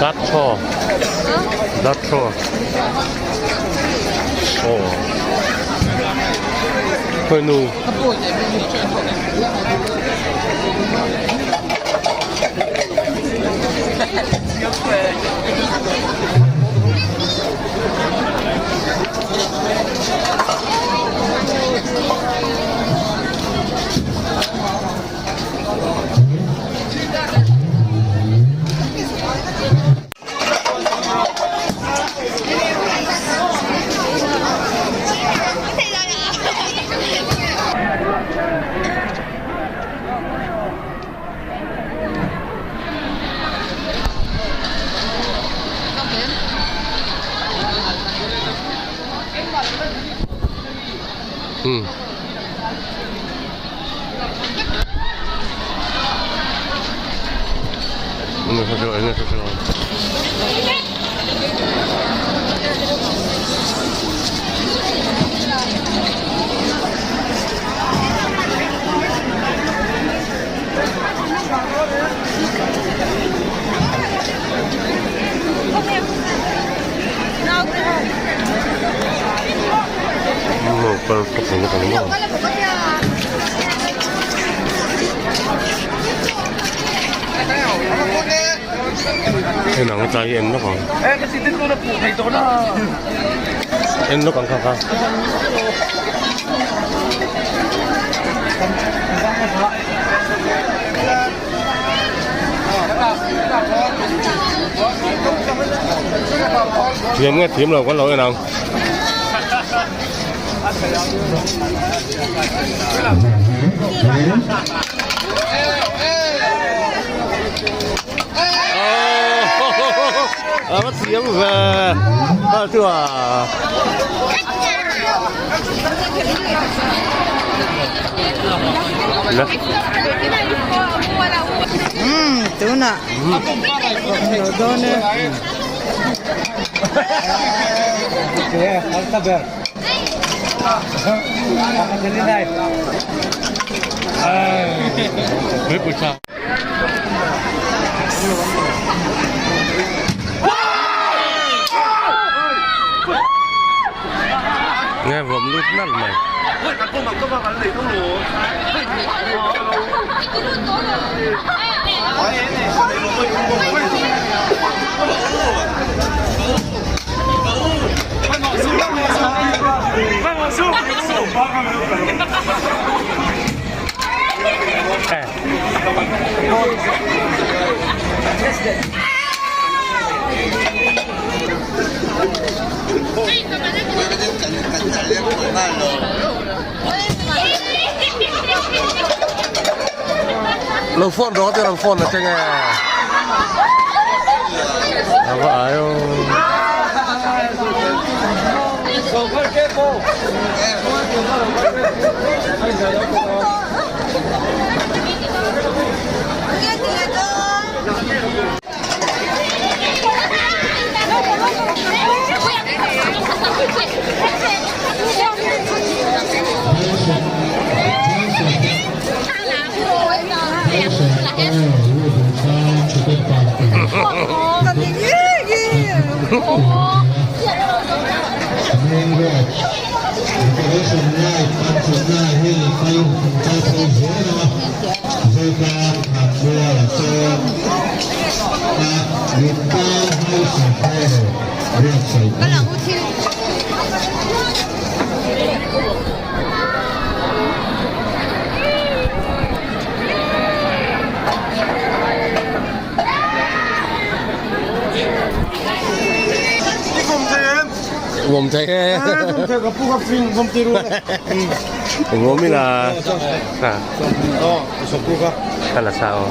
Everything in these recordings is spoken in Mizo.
Darthaw Darthaw aw khawi nu. Hmm. En ang tlai hi en lawk ang en lawk ang kha kha. Thiam nge thiam lo kan lo en ang. A va thiam ve a chu a. Umm tunah lo dawn e. Nghe vawm lut nalh mai. Lo phone rawh te rawn phone la cheng e. A va ai aw. Vawm thei e. Vawm ila. Ka la sa aw.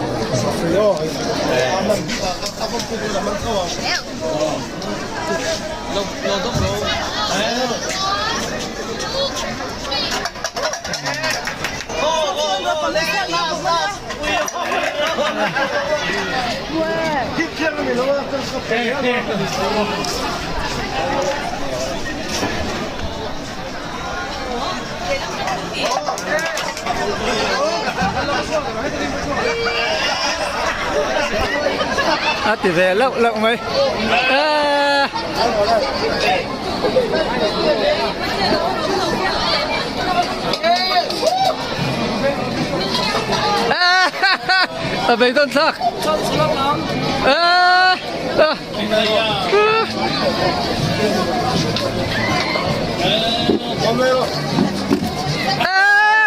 A ti ve loh loh mai eee. A beidawn thlak eee.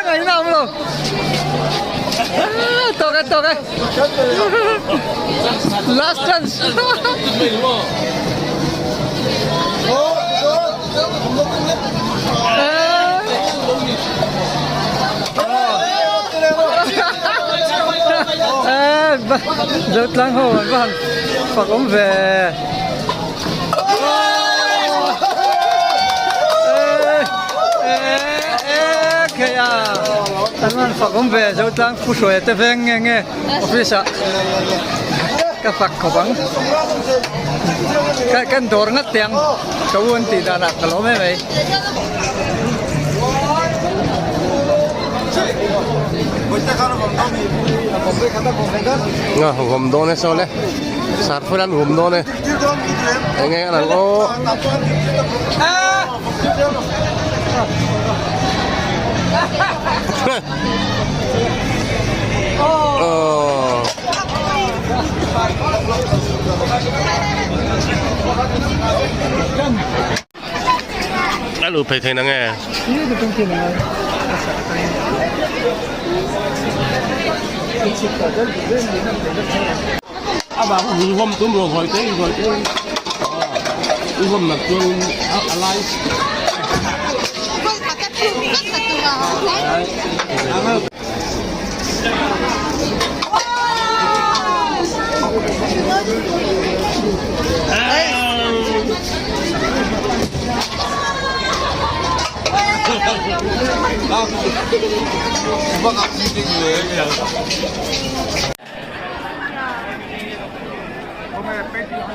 Ngaihna awm lo tawk e tawk e last chance Zotlang ho an va han fak awm ve. An va han fak awm ve Zotlang Pu Hruaia te veng nge nge office ah ka fak khawp ang. Kan dawr ngat teh ang ka u an tih danah ka lawm em mai. Nga vawm dawn e saw le sarful an vawm dawn e eng eng an ang aw. A luh phei thei nange?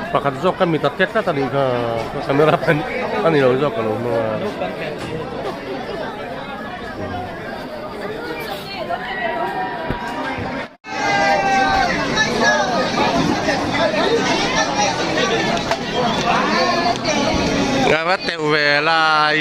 Pakhat zawk ka mit a tek tlat a nih kha camera a ni lo zawk ka lo hmang a. Nga va teuh ve lai.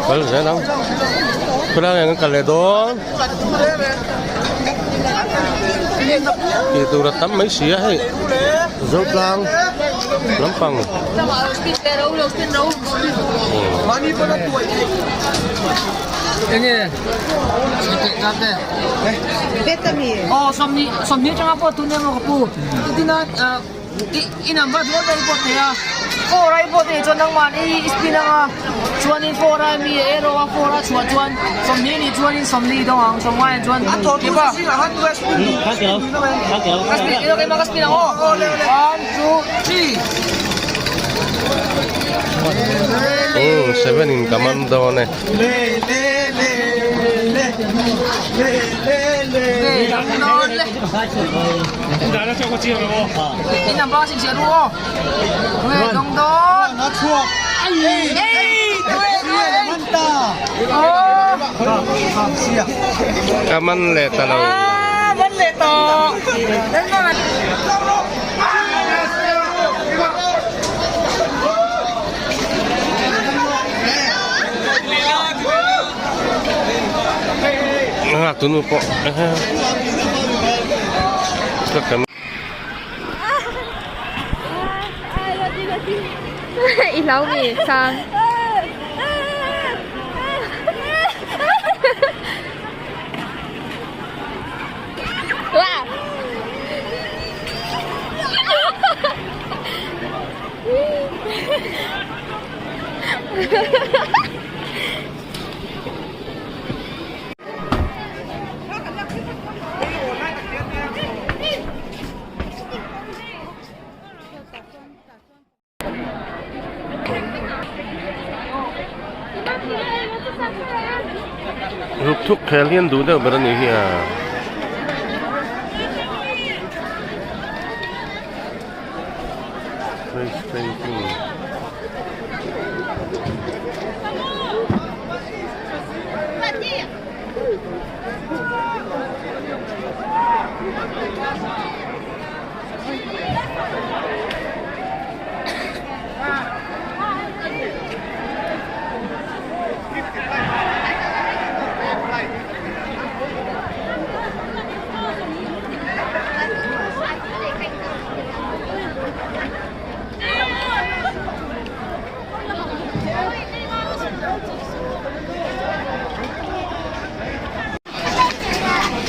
Kal zel ang khawlai ah hian kan kal leh dawn tih tur a tam mai si a hei Zotlang lampang. 7 in ka man dawn e. Ka man leh ta lo. Nghak tunu pawh I hlau mi sang. Ruk thuk khel hian duh deuh ber a nih hi a. Face painting.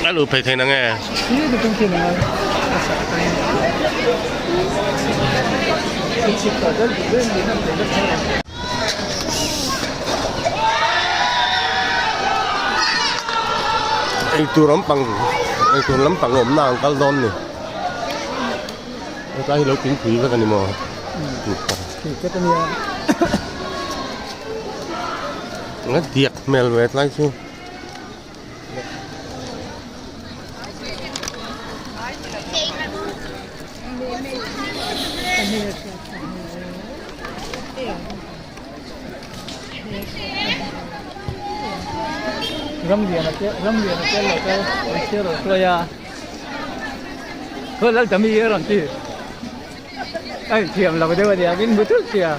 A luh phei theih na nge? Eitur lampang eitur lampang awmna ang kal dawn ni. Hetlai hi lo tuipui vek a ni maw? Nga diak hmel ve tlai chu. Ramliana te Ramliana te lo kal an chhiar rawn hruai a khaw lal tami a rawn ti a inthiam lo deuh a nia min hmu thut sia.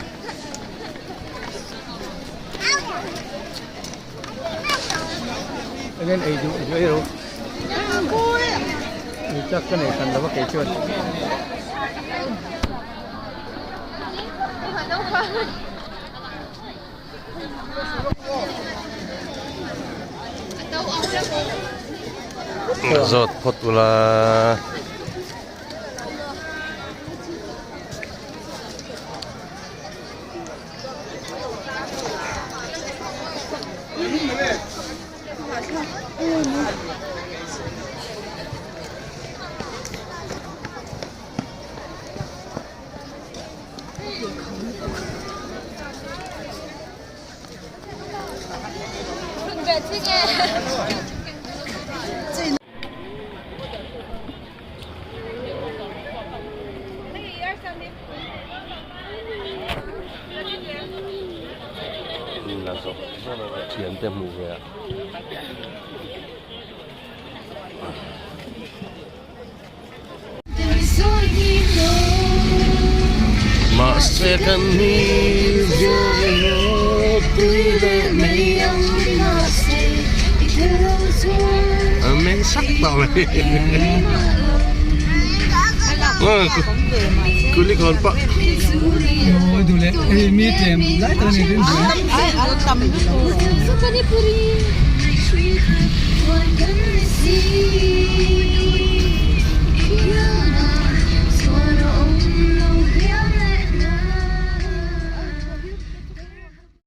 Engin ei duh ei ro ei chak ka nei hran lo a kei chuan. Zawt phawt ula. Thiante hmuh ve a. Mahse kan ni Meng sak tawh mai. Kulikawn pawh.